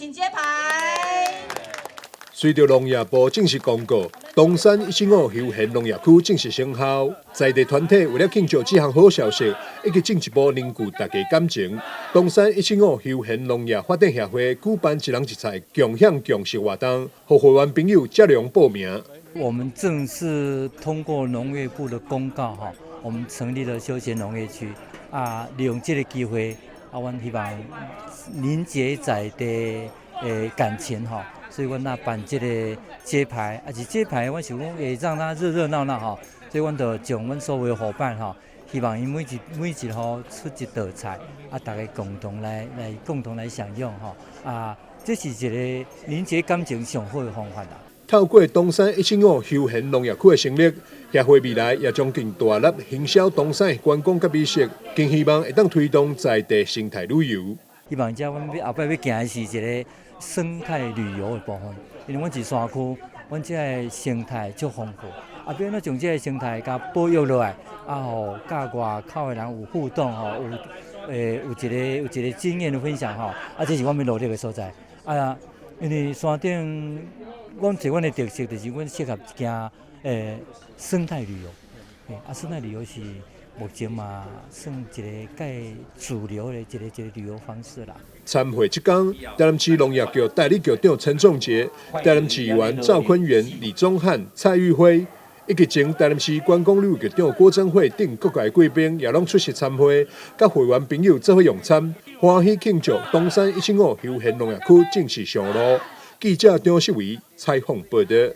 請揭牌。隨著農業部正式公告，東山175休閒農業區正式生效，在地團體為了慶祝這項好消息，以及進一步凝聚大家感情，東山175休閒農業發展協會舉辦一人一菜共享共食活動，予會員朋友接龍報名。我們正式通過農業部的公告，哈，我們成立了休閒農業區，啊，利用這個機會，啊，阮希望凝結在地的感情，哈。所以阮若辦這個揭牌，啊是揭牌，阮想講會讓它熱熱鬧鬧吼，所以阮就將阮所有夥伴吼，希望伊每一戶出一道菜，啊，大家共同來享用吼，啊，這是一個凝結感情上好的方法啦。透過東山175休閒農業區的成立，協會未來也將更大力行銷東山的觀光佮美食，更希望會當推動在地生態旅遊。希望遮阮後擺欲行的是一個生態旅遊的部分，因為阮是山區，阮這个生態足豐富，啊，欲按怎將這个生態共保育落來，啊，予佮外口的人有互動吼，有一個經驗的分享吼，啊，這是阮欲努力的所在。啊，因為山頂，阮這阮的特色就是阮適合行生態旅遊，啊，生態旅遊是目前嘛算一個較主流的一個旅遊方式啦。參會這工，台南市農業局代理局長陳仲杰、台南市議員趙坤元、李宗翰、蔡玉輝，以及前台南市觀光旅遊局長郭貞慧等各界貴賓也攏出席參會，佮會員朋友做伙用餐，歡喜慶祝東山175休閒農業區正式上路。記者張世維採訪報道。